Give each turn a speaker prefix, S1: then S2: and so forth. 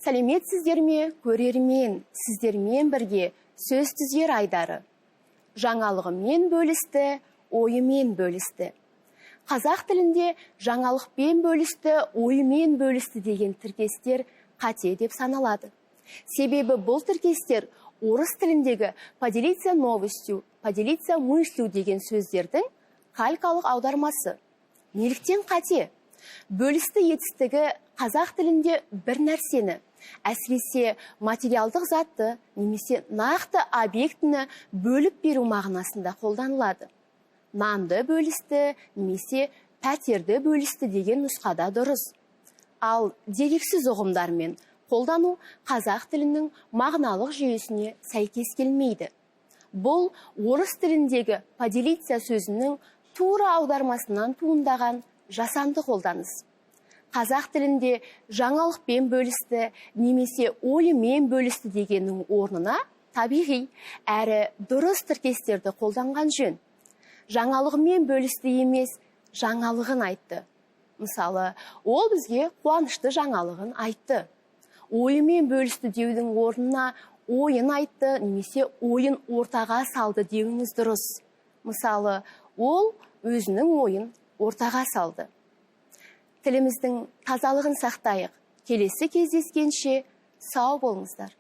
S1: Сәлеметсіздер ме, көрермен? Сіздермен бірге «Сөз түзер» айдары. Жаңалығымен бөлісті, ойымен бөлісті. Қазақ тілінде жаңалықпен бөлісті, ойымен бөлісті деген тіркестер қате деп саналады. Себебі бұл тіркестер орыс тіліндегі поделиться новостью, поделиться мыслью деген сөздердің калькалық аудармасы. Неліктен қате? Бөлісті етістігі қазақ тілінде бір нәрсені, әсіресе материалдық затты немесе нақты объектіні бөліп беру мағынасында қолданылады. Нанды бөлісті немесе пәтерді бөлісті деген нұсқада дұрыс. Ал дерексіз ұғымдармен қолдану қазақ тілінің мағыналық жүйесіне сәйкес келмейді. Бұл орыс тіліндегі поделиться сөзінің тура аудармасынан туындаған жасанды қолданыс. Қазақ тілінде жаңалықпен бөлісті немесе ойымен бөлісті дегеннің орнына табиғи әрі дұрыс тіркестерді қолданған жөн. Жаңалығымен бөлісті емес, жаңалығын айтты. Мысалы, ол бізге қуанышты жаңалығын айтты. Ойымен бөлісті деудің орнына ойын айтты немесе ойын ортаға салды деуіңіз дұрыс. Мысалы, ол өзінің ойын ортаға салды. Тіліміздің тазалығын сақтайық. Келесі кездескенше сау болыңыздар.